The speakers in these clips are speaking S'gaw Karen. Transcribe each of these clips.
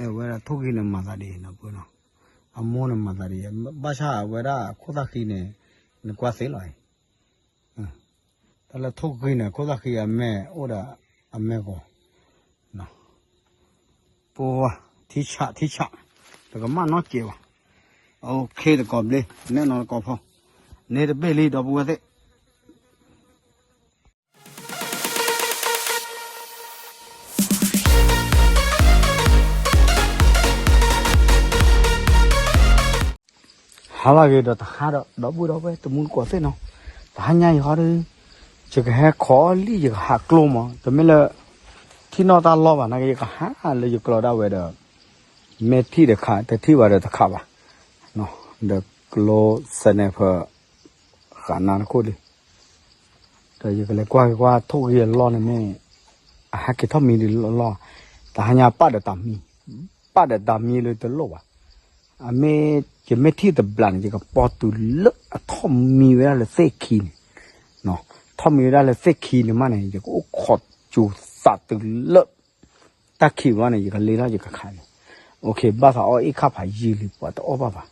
အဲၣ်ဝဲဒၣ်ထိၣ်ဂံၢ်န့ၣ်မၤသးဒ်အံၤနီၤ ပှၤနီၤ, အမိၢ်န့ၣ်မၤသးဒ်အံၤ, ဘၣ်ဆၣ်အဝဲဒၣ်ခိၣ်သၣ်ဃံန့ၣ် နကွၢ်သ့လီၤအံၤ, တၢ်လၢထိၣ်ဂံၢ်န့ၣ် အခိၣ်သၣ်ဃံအမဲၢ်အိၣ်ဒီးအမဲၢ်ဂီၤ ပထံဆးထံဆး, တကမၣ်နီတစဲးဘၣ်. အိၣ်ခ့ တကိးဘျ့ နဲၣ်နီတကိးဖိ, န့ၣ်တဘ့ၣ်လံ ဒီပုၢ်ဝဲၢ်သ့ၣ်. ဟါလၢအဂ့ၤ ဒီးတဟါဒီး ဒီပုၢ်ဝဲၢ်တမူတကိးသ့ၣ်နီၤ, တဟါညါအံၤဟီဒီး ယကဟဲခိးလံၣ် ယကဟးကျိမး တမ့ၢ်လၢ ထံၣ်နီၣ်တၢ်လီၢ်ဘၣ်နာ်က့ ယကဟးလၢယကျိဒၣ်ဝဲဒီး မ့ၢ်ထံၣ်တခါ တထံၣ်ဘၣ်ဒီးတခါဘၣ်, ဒီးကျိ sniper ဃာ်နၤတခိၣ်လံ ဒီးယကလဲၤကွၢ်က့ၤကွၢ်ထိၣ်ဂံၢ်အလီၢ်န့ၣ်မ့ၢ် အဟဲက့ၤထီၣ်မံဒ်လီၢ်လီၢ်, တဟါညါပၣ်ဒီးတၢ်မံ, ပၣ်ဒီးတၢ်မံလၢတလိၣ်ဘၣ်, အမ့ၢ် ယမ့ၢ်ထံၣ်တဘျီန့ၣ် ယကပိာ်တုၤလၢအထီၣ်မံဝဲဒၣ်လၢသ့ၣ်ခံန့ၣ်, ထီၣ်မံဝဲဒၣ်လၢသ့ၣ်ခံန့ၣ်မးန့ၣ် ယကအိၣ်ခိးစူၤသးတုၤလၢ တၢ်ခံးဘျီန့ၣ် ယကလ့ထီၣ်ယကခးန့ၣ်, အိၣ်ခ့ ဘၣ်သးအီၣ်အ့ၣ်ခၣ်ဖးယံာ်လံ ပှၤတအီၣ်ဘၣ်ဘၣ်,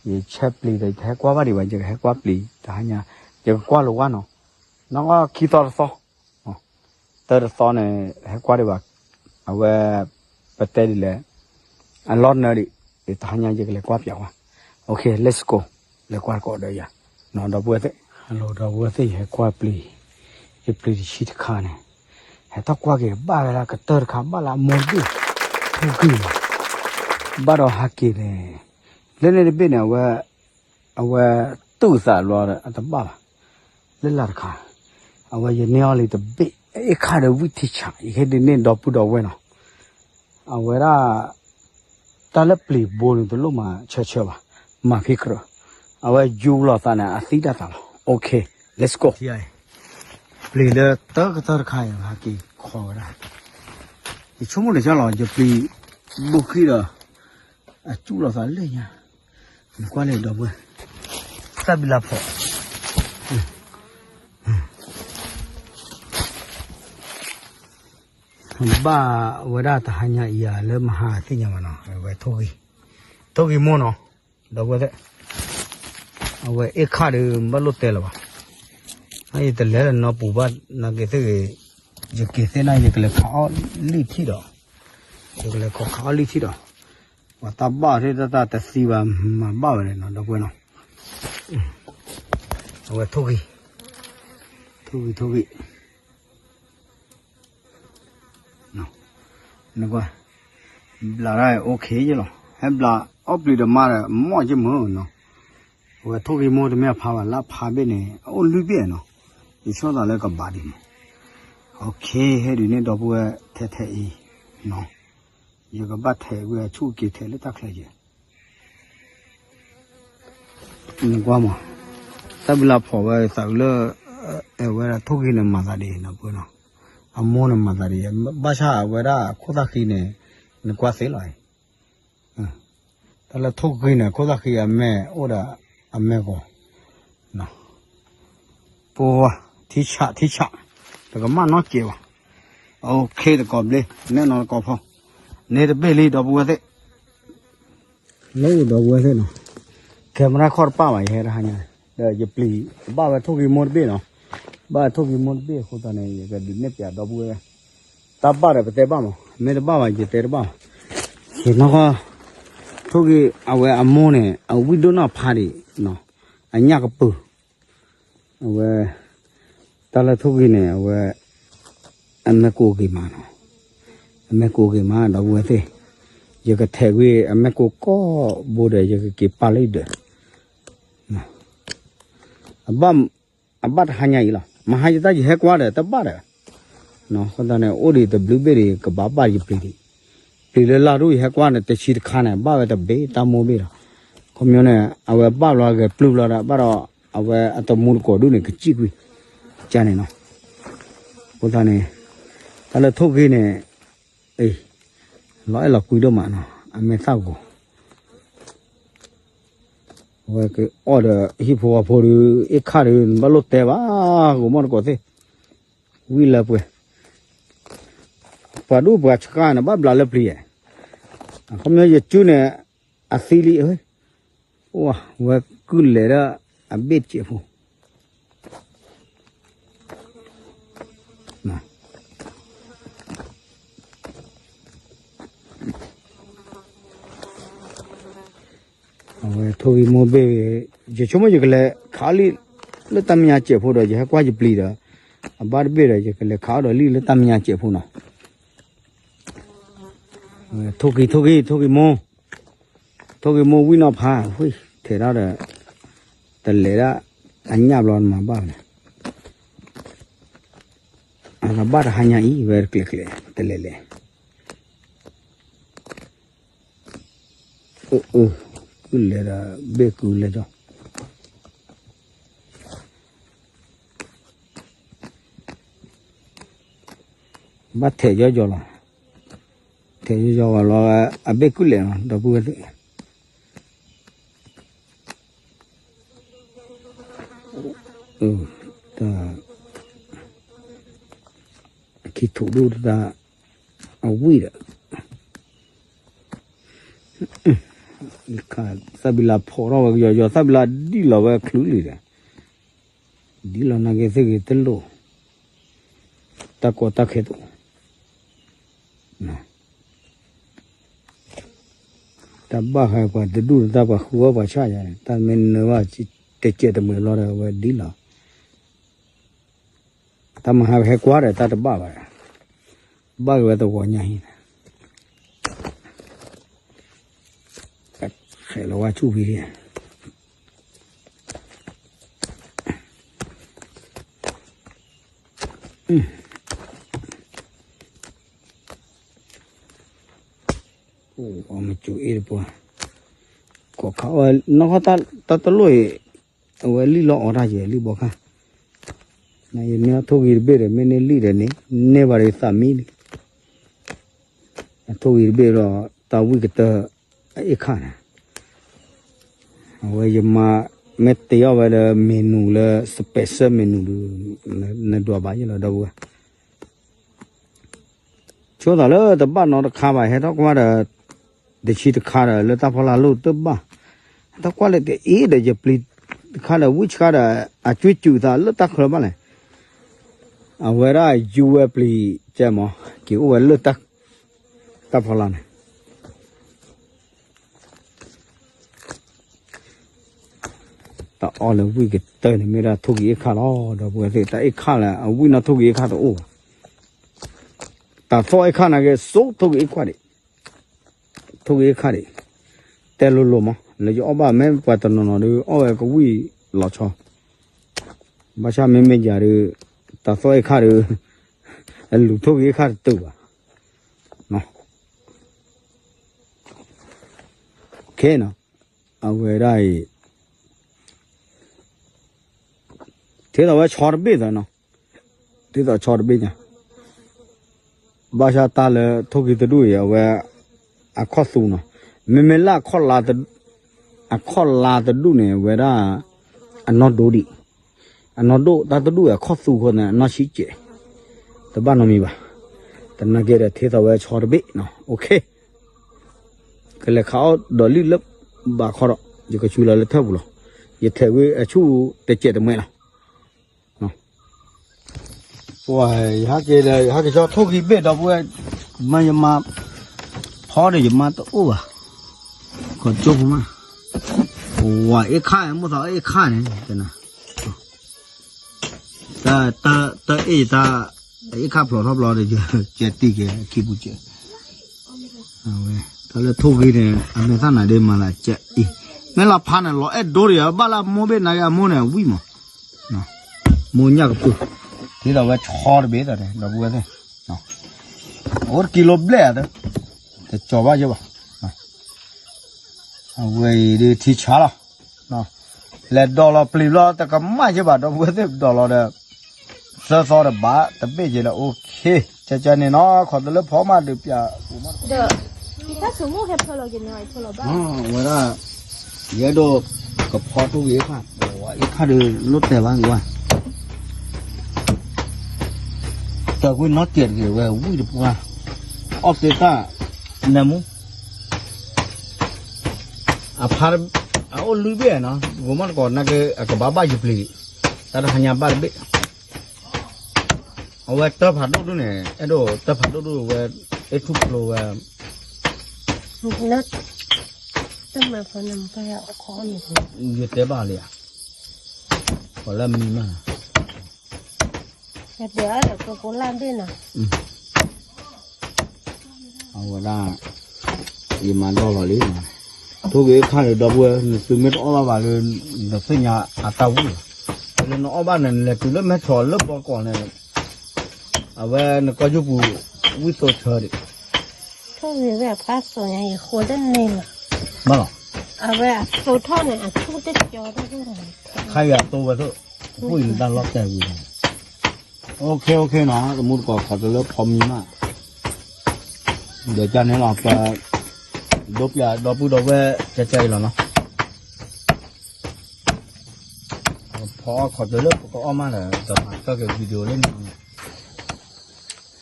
ယဆဲပျံၤဒီး ယကဟဲကွၢ်ဘၣ်ဒံးဘၣ် ယကဟဲကွၢ်ပျံၤ တဟါညါ ယကကွၢ်လိာ်ဝဲနီၤ, နီၢ်ကီၢ်ခံသီတသီ, တၢတသီန့ၣ် ဟဲကွၢ်ဒံးဘၣ်, အဝဲ ပတဲဒ်လဲၣ်, အလီၢ်နၢဒံး, တဟါညါယကလဲၤကွၢ်ပျံၤဝဲ, အိၣ်ခ့ let's go, လဲၤကွၢ်တကိးဒီးယၤ, နီၤ ဒီပုၢ်ဝဲၢ်သ့ၣ်, hello ဒီပုၢ်ဝဲၢ်သ့ၣ် ယဟဲကွၢ်ပျံၤ, ယပျံၤတဆံတခါန့ၣ်, ဟဲထီၣ်ကွၢ်က့ၤ ဘၣ်ဝဲဒၣ်ကတၢၢ်တခါ ဘၣ်လၢအမိၢ်တဘ့ၣ်, ထိၣ်ဂံၢ်န့ၣ်, ဘၣ်ဒီးဟးက့ၤန့ၣ်, လၢန့ၣ်တဘ့ၣ်န့ၣ် အဝဲ အဝဲတူၢ်သးလီၤဒီး အတဘၣ်ဘၣ်, လၢလာ်တခါ, အဝဲယန့ၢ်အီၤလံတဘ့ၣ် အ့ၣ်ခၣ်ဒီးဝံၣ်ထံဆး ယဟ့ၣ်ဒုးန့ၢ်ဒီပုၢ်ဒီဝဲၢ်နီၤ, အဝဲဒၣ် တၢ်လၢပျံၤဘိန့ၣ် တလိၣ်မၤဆၢဆၢဘၣ်, မၤဖံးကြၢး, အဝဲယူၤလိာ်သးန့ၣ် အသံဒၣ်သးလီၤ, အိၣ်ခ့ let's go, ပျံၤလၢတၢ်ကတၢၢ်တခါအံၤ ဟဲက့ၤခိးဝဲဒၣ်, ယဆိကမိၣ်တၢ်လီၤ ယပျံၤ ဘိခံဒီး အစူၣ်လိာ်သးလၢညါ, နကွၢ်လၢဒီပုၢ်ဝဲၢ်, သၣ်ဘံလါဖီး, ဘၣ်ဝဲဒၣ်တဟါညါအံၤဧါ လၢမဟါသ့ၣ်ညါဘၣ်နီၤ, အဝဲထိၣ်ဂံၢ်, ထိၣ်ဂံၢ်မိၢ်နီၤ, ဒီပုၢ်ဝဲၢ်သ့ၣ်, အဝဲအ့ၣ်ခၣ်ဒီး ဘၣ်လိၣ်တဲလၢၤဘၣ်, ယတလဲၤလၢနီပူၤဘၣ် နာ်က့သ့ၣ်ဂ့ၤ, ယက့ၤသ့ၣ်န့ၣ် ယကလဲၤခးအီၣ်လံၣ်ထံၣ်ဒီး, ယကလဲၤခီခးအီၣ်လံၣ်ထံၣ်ဒီး, ပှၤတၢ်ဘၣ်သ့ၣ်တၢ်တသံဘၣ် မၤဘၣ်ဝဲန့ၣ်နီၤ ဒီပုၢ်ဝဲၢ်နီၤ, အဝဲထိၣ်ဂံၢ်, ထိၣ်ဂံၢ် ထိၣ်ဂံၢ် နကွၢ်, ဘျးဒၣ် အိၣ်ခ့ယလီၤ, ဟဲဘျးအီၣ်ပျံၤဒီးမါဒီး မီၢ်က့မုၢ်နီၤ, အဝဲထိၣ်ဂံၢ်မိၢ်တမ့ၢ်အဖါဘၣ် လၢအဖါဘ့ၣ်န့ၣ် အအိၣ်လွံၢ်ဘ့ၣ်နီၤ, ယဆီၣ်သးလၢကဘၣ်ဒံးမး, အိၣ်ခ့ ဟဲဒုးန့ၢ်ဒီပုၢ်ဝဲၢ်ထဲထဲအံၤနီၤ, ယကဘၣ်ထဲးဝဲအဆူၣ်က့ၤထဲးလၢတၢ်ချၢယဲၢ် နကွၢ်မး, တၢ်ဘျုးလၢဖီၣ်ဝဲသးအုးလၢ အဲၣ်ဝဲဒၣ်ထိၣ်ဂံၢ်န့ၣ်မၤသးဒ်အံၤနီၤ ပှၤနီၤ, အမိၢ်န့ၣ်မၤသးဒ်အံၤ, ဘၣ်ဆၣ်အဝဲဒၣ်ခိၣ်သၣ်ဃံန့ၣ် နကွၢ်သ့လီၤအံၤ, တၢ်လၢထိၣ်ဂံၢ်န့ၣ် ခိၣ်သၣ်ဃံအမဲၢ်အိၣ်ဒီးအမဲၢ်ဂီၤ ပှၤ ထံဆး ထံဆး, တကမၣ်နီတစဲးဘၣ်, အိၣ်ခ့ တကိးဘျ့ နဲၣ်နီတကိးဖိ, န့ၣ်တဘ့ၣ်လံ ဒီပုၢ်ဝဲၢ်သ့ၣ် လၢဒီပုၢ်ဝဲၢ်သ့ၣ်နီၤ, camera ခီၣ်တပၣ်ဘၣ် ယဟဲတဟါညါ, ဒီးယပျံၤ ဘၣ်ဝဲထိၣ်ဂံၢ်မိၢ်တဘ့ၣ်နီၤ, ဘၣ်ဝဲထိၣ်ဂံၢ်မိၢ်တဘ့ၣ်အဃိသတးန့ၣ် ယကဒုးနဲၣ်ပျးဒီပုၢ်ဝဲၢ်, တၢ်ဘၣ်ဒီးပတဲဘၣ်မး, မ့ၢ်တဘၣ်ဘၣ် ယတဲတဘၣ်ဘၣ်, ယနီၢ်ကီၢ်, ထိၣ်ဂံၢ်အဝဲအမိၢ်န့ၣ် အဝံၣ်ဒိၣ်နီၢ်ဖးဒံး, အညၣ်ကပုၢ် အဝဲ တၢ်လၢထိၣ်ဂံၢ်န့ၣ် အဝဲ အမဲၢ်ကိးဂ့ၤမးနီၤ, အမဲၢ်ကိးဂ့ၤမး ဒီပုၢ်ဝဲၢ်သ့ၣ်, ယကထဲးကွံာ်အမဲၢ်ကိးကိးဘိဒီး ယကက့ၤပာ်လၢယဒၢး, အဘၣ် အဘၣ်တဟါညါအံၤလီၤ, မဟါယတၢ်ယဟဲကွၢ်ဒီး တဘၣ်ဒီး, အဃိသတးန့ၣ် အိၣ်ဒံးတဘျုးဘ့ၣ်ဒီး ကဘၣ်ဘၣ်ယပျံၤဒံး, ပျံၤလၢလၢ်ဒိၣ် ယဟဲကွၢ်န့ၣ် တဆံတခါန့ၣ် ဘၣ်ဝဲတဘ့ၣ် တၢ်မိၢ်ဘ့ၣ်ဒီး, ခီပညီန့ၣ် အဝဲဘၣ်ဘျီဂဲၤပျုၢ်ဘျီဒီး ဘၣ်ဒီး အဝဲအတမူတကိးဒူၣ်န့ၣ် ကစံၣ်ကွံာ် ကန့ၣ်နီၤ, အဃိသတးန့ၣ် တၢ်လၢထိၣ်ဂံၢ်န့ၣ် အ့ၣ် လီၤအဲၣ်လီၤကွံဒိၣ်မးနီၤ, အမဲာ်သၣ်ဂီၤ အဝဲကအီၣ်ဒီးဟံၣ်ဖိဃီဖိဒီး အ့ၣ်ခၣ်ဒီး နဘၣ်လိၣ်တဲဘၣ် ဂီၤမီၢ်တကိးသ့ၣ်, ဝံၣ်လၢပှဲၤ, ပှၤဒူၣ်ပှၤဆှၣ်န့ၣ် ဘၣ်ဘျးလၢပျံၤဧါ, ခီပညီယကၠူန့ၣ် အသံလံ, ဝဲကုၢ်လဲၤဒီးအဘ့ၣ်တစဲးဖိ, အဝဲထိၣ်ဂံၢ်မိၢ်ဘ့ၣ်, ယဆိကမိၣ်ယကလဲၤခးအီၤလံ လၢတၢ်မဲာ်ညါစဲးဖိဒီး ယဟဲကွၢ်ယပျံၤဒီး အဘၣ်တဘ့ၣ်ဒီး ယကလဲၤခးအီၤဒီးလံလၢတၢ်မဲာ်ညါစဲးဖိနီၤ. ထိၣ်ဂံၢ် ထိၣ်ဂံၢ် ထိၣ်ဂံၢ်မိၢ်, ထိၣ်ဂံၢ်မိၢ်ဝံၣ်နီၢ်ဖး ဝံၣ်ထဲးဒၣ်ဒီး တလဲၤဒၣ် အညၣ်ဘျီနမၤဘၣ်န့ၣ်, အကဘၣ်တဟါညါအံၤ ဝဲတကျဲးကျဲး တလဲၤလဲၤ အၢ အၢ ကုၢ်လဲၤဒီးဘ့ၣ်ကုၢ်လဲၤဒီး ဘၣ်ထဲးယီယီလီၤ, ထဲးယီယီဝဲလီၤ, အဘ့ၣ်ကုၢ်လဲၤလီၤ ဒီပုၢ်ဝဲၢ်သ့ၣ်, အခံထူးဒိၣ်တၢ် အဝံၣ်ဒီး သၣ်ဘံလါဖီးထီၣ်ဝဲကယီယီ, သၣ်ဘံလါဒ်လီၤဝဲချုးလံဒီး, ဒ်လီၤနာ်က့သ့ၣ်ဂ့ၤတလိၣ်, တၢ်ကီတၢ်ခဲတအိၣ်, တၢ်ဘၣ်ဃးပှၤတဒူၣ်တၢ် ပှၤဃုအီၣ်ပှၤဆၣ်ယၤန့ၣ် တၢ်မ့ၢ်နၢဘၣ်တစဲးတမှဲၤလီၤဒီး အဝဲဒ်လီၤ, တၢ်မဟါဟဲကွၢ်ဒီးတၢ်တဘၣ်ဘၣ်, ဘၣ်က့ၤဝဲသဝီညါဟံၣ်န့ၣ်, ဃဲးလီၤဝဲဆူၣ်ဖံးဒံး အိၣ်အီၤမ့ၢ်ကၠိအ့ၣ်တပှၢ်, ကိးခးဝဲနီၢ်ခီတၢ်တလိၣ်အံၤ, အဝဲလံၣ်လီၤအီၣ်တၢ်ယဲလံၣ်ဘီခါ, နယမ့ၢ်ထိၣ်ဂံၢ်တဘ့ၣ်ဒီး မ့ၢ်န့ၢ်လံၣ်ဒီးန့ၣ်, န့ၢ်ဘၣ်ဒီးသးမံလံ, အထိၣ်ဂံၢ်တဘ့ၣ်ဒီး တၢ်ဝံၣ်ကတၢၢ် အအ့ၣ်ခၣ်န့ၣ်, အဝဲယမါ မ့ၢ်တ့အီၣ်ဝဲလၢ menu လၢ special menu ဒုး နဒွးဘၣ်ယဲလီၤ ဒီပုၢ်ဝဲၢ် ဆိသးလၢတဘၣ်နီတခါဘၣ် ဟဲထီၣ်ကွၢ်ဒီး တဆံတခါဒီး လၢတၢ်ဖီလာ်လိၣ်တဘၣ်, ဟဲထီၣ်ကွၢ်လၢတအ့ၣ်ဒီး ယပျံၤတခါဒီး ဝံၣ်ဆှါဒီး အကွ့ၢ်စူၤသးလၢတၢ်ချၢဘၣ်လဲၣ်, အဝဲဒၣ်ယူၤဝဲပျံၤကဲမး က့ၤအိၣ်ဝဲလၢတၢ်ဖီလာ်န့ၣ် တၢ်အီၣ်လၢဝံၣ်ကတၢၢ်န့ၣ် မ့ၢ်ဒၣ်ထိၣ်ဂံၢ်အ့ၣ်ခၣ်လီၤ. ဒီပုၢ်ဝဲၢ်သ့ၣ် တၢ်အ့ၣ်ခၣ်လၢအဝံၣ်နီၢ်ထိၣ်ဂံၢ်အ့ၣ်ခၣ်တအိၣ်ဘၣ်. တၢ်သီၣ်အ့ၣ်ခၣ်နာ်က့ စိထိၣ်ဂံၢ်အ့ၣ်ခၣ်ဒံး, ထိၣ်ဂံၢ်အ့ၣ်ခၣ်ဒံး, တဲလိၤလိၤမး လၢယအီၣ်ဘၣ် မ့ၢ်ပှၤတနီၤနီၤဒီး အီၣ်ဝဲကဝံၣ်လီၤဆီ, ဘၣ်ဆၣ်မ့မ့ၢ်ယၤဒီး တၢ်သီၣ်အ့ၣ်ခၣ်ဒီး အလူၤထိၣ်ဂံၢ်အ့ၣ်ခၣ်တတုၤဘၣ်. ခဲနီၤ အဝဲဒၣ်အံၤ ထံသိးဝဲဆီတဘ့ၣ်သၢနီၤ, ထံသိးဆီတဘ့ၣ်ညါ, ဘၣ်ဆၣ်တၢ်လၢထိၣ်ဂံၢ်တဒူၣ်အံၤ အဝဲ အခီၣ်သူနီၤ, မ့မ့ၢ်လၢ အခီၣ်လါတဒူၣ်န့ၣ် အဝဲဒၣ် အနီၢ်ဒိၣ်ဒံး, အနီၢ်ဒိၣ် တၢ်တဒူၣ်အခီၣ်သူဃိန့ၣ် အနီၢ်ဆံးစဲး, တဘၣ်နီတမံၤဘၣ်. သနာ်က့ဒီး ထံသိးဝဲဆီတဘ့ၣ်နီၤ, ကလဲၤခးအီၣ်ဒီးလံလၢဘးခီဒီး ယကဆူလီၤလၢထၢၣ်ပူၤလီၤ. ယထဲးဝံၤအဆူၣ်တစဲးတမှဲလီၤ. ပှၤ ယဟဲက့ၤဒီး ယဟဲက့ၤဆီထိၣ်ဂံၢ်ဘ့ၣ်ဒီပုၢ်ဝဲၢ်, မ့ၢ်ယမါ ဖီဒီးယမါတအိၣ်ဘၣ်, ကီၢ်ကၠိဖိမး, ပှၤအ့ၣ်ခၣ် မိၢ်သးအ့ၣ်ခၣ်န့ၣ် တ တၢ်အ့ၣ်တၢ် အအ့ၣ်ခၣ်ဖျိးထီၣ်ဘျီဒီး ကဲတံၢ်က့ၤခံပူၤကဲ, အဝဲ တၢ်လၢထိၣ်ဂံၢ်န့ၣ် အမဲာ်သၣ်နၤဒ့မၤလၢကဲအံၤ, မ့ၢ်လီၤဖးန့ၣ် လီၤအဲၣ်ဒိၣ်ဒီး ဘၣ်လၢမိၢ်ဘ့ၣ်နာ်က့အမိၢ်န့ၣ် အဝံၣ်မး, မိၢ်ညၣ်ကပုၢ်, ဒ်သိးဝဲဆီတဘ့ၣ်ဒီး ဒီပုၢ်ဝဲၢ်သ့ၣ်, အိၣ်တကံလိဘျဲၣ်အသး, တကၠီၤဘၣ်ယဲဘၣ်. အဝဲအံၤဒ်ထံဆါလီၤ, လဲၤဒိးလီၤပျံၤဘျီ တကမၣ်ယဲဘၣ် ဒီပုၢ်ဝဲၢ်သ့ၣ် ဒိးလီၤဒီး သၢသီတဘၣ်တဘ့ၣ်ယဲလၢ အိၣ်ခ့, ကဲကဲန့ၣ်နီၤ ခီတလၢဖီမးဒုးပျး, ဝဲဒၣ် ယအဲၣ်ဒိး ကဖီထိၣ်ဂံၢ်အ့ၣ်ခၣ်, အ့ၣ်ခၣ်ဒီး လိၣ်တဲာ်ဘၣ်က့ၤဝဲ, တၢ်ကွံာ်နီၢ်တဲာ်တဂ့ၤဝဲ ဝံၣ်တပှၢ်, အီၣ်သ့တၢ်, နၢမူ အဖါ အအိၣ်လွံၢ်ဘ့ၣ်နီၤ, ဂိၤမီၣ်တကိးနာ်က့ အကဘၣ်ဘၣ်ယပျံၤ, တၢ်တဟါညါဘၣ်တဘ့ၣ်, အဝဲတၢ်ဖးဒိၣ်ဒိၣ်န့ၣ် အဲၣ်ဒိးတၢ်ဖးဒိၣ်ဒိၣ်ဝဲ, အဲၣ်ထူၣ်ဖျိဝဲ, တၢ်မၤဖဲန့ၣ် ယတဲဘၣ်လံဧါ, ပှၤလၢမံၤမး အဝဲဒၣ် ယမၤဒီလီၤလံ, ထိၣ်ဂ့ၤခါန့ၣ် ဒီပုၢ်ဝဲၢ် နသုမ့ၢ်တအီၣ်ဘၣ်ဘၣ်လၢ နသ့ၣ်ညါအတၢ်ဝံၣ်လီၤ, လၢနအီၣ်ဘၣ်န့ၣ် နလဲၤတုၤလၢမဲၢ်ဆီးလၢဘီကီးန့ၣ်, အဝဲနကီၢ်ယူပူၤ ဝံၣ်သိးဆၢဒံး, ထိၣ်ဂ့ၤဝဲအဖါစိၤညါ ယဃိတန့ၢ်လီၤ, ဘၣ်လီၤ, အဝဲအသိထီၣ်န့ၣ် အထူၣ်တကၠီတၢ် ခါအံၤအသိဝဲသိး, အိၣ်အံၤနတၢ်လီၤတဲာ်ဝံၤလီၤ, အိၣ်ခ့အိၣ်ခ့နီၤ တမူတကိး ခီးတုၤလၢဖီမံၤမး, ဒီးကန့ၣ်လီၤ ပ ဒိပျၢ်ဒီပုၢ်ဒီဝဲၢ်ကဲကဲအံၤလီၤနီၤ, ဖီအီၣ်ခီးတုၤလၢပကအီၣ်မးဒီး တမၤကၢက့ၤ video လၢန့ၣ်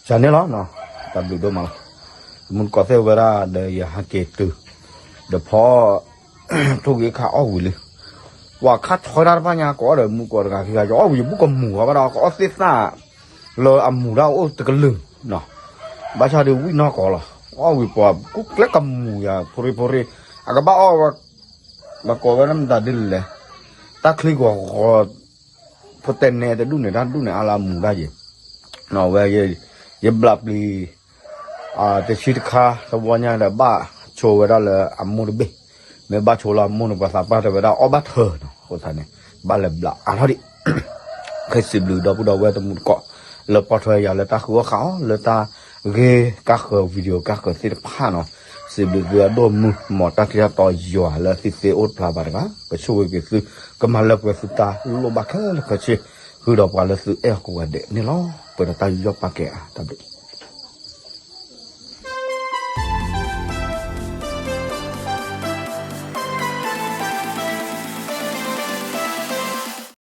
ကန့ၣ်လီၤ, တၢ်ဘျုးဒိၣ်မးလီၤ, တမူတကိးသ့ၣ်ဝဲဒၣ်ဒီးယဟးက့ၤတုၤ, ဒီးဖီ ထိၣ်ဂ့ၤခါအီၣ်ဝံၤလံ, ပှၤခါဆီတၢ်တဖၣ်ညါ ကိးအီၣ်ဒီးမူကိးတဂၤခံဂၤ ယအီၣ်ဝံၤယဘူၣ်ကမူၤအီၤဘၣ်ဒီး ကအီၣ်သ့ၣ်သၣ် လၢအမူၤတၢ်အိၣ်တကလုာ်နီၤ, ဘၣ်ဆၣ်ဒုးဝံၣ်နီၢ်ကီးလီၤ, အီၣ်ဝံၤပှၤကူကျဲကမူၤယၤ ဖိရ့ဖိရ့, အကဘၣ်အီၣ်ဝဲ ဘၣ်ကိးဝဲဒၣ်မတၤဒ်လဲၣ်, တၢ်ချံဂီၤဂီၤ ဖိတဲနဲတဒူၣ်န့ၣ် တၢ်ဒူၣ်န့ၣ် အါလၢအမူၤတၢ်ယံၤ, ဝဲ ယဘျးပျံၤ တဆံတခါ သဝီညါဒီး ဘၣ်ဆိဝဲဒၣ်လၢအမိၢ်တဘ့ၣ်, မ့ၢ်ဘၣ်ဆိလၢအမိၢ်န့ၣ် ပှၤသးပှၢ်တဲဝဲဒၣ်အီၣ်ဘၣ်ထၢနီၤ, အဃိသတးန့ၣ် ဘၣ်လဲၤဘျးအါထီၣ်ဒံး, ခဲစံးဘျုးဒီပုၢ်ဒီဝဲၢ်တမူတကိး လၢပိာ်ထွဲယၤလၢတၢ်ဃုအီၣ်ဃုအီလၢတၢ်ဂ့ၢ်ကါဃၢၤ video ကါဃၢၤသ့ၣ်တဖၣ်နီၤ, စံးဘျုးသုအဒိၣ်မုၢ် မ်တၢ်ထံၣ်တၢ်တီယွၤလၢသုသ့အိၣ်တဖျါဘၣ်တဂၤ ကဆိၣ်ဂ့ၤက့ၤသု ကမၤလၢပှဲၤသုတၢ်လိၣ်ဘၣ်ခဲလၢာ်ခဲဆ့ ဃုာ်ဒီးပှၤလၢသုအဲၣ်အီၤကိးဂၤဒဲးန့ၣ်လီၤ, ပှဲၤဒီးတၢ်ယူးယီၣ်ပာ်ကဲအါ တၢ်ဘျုး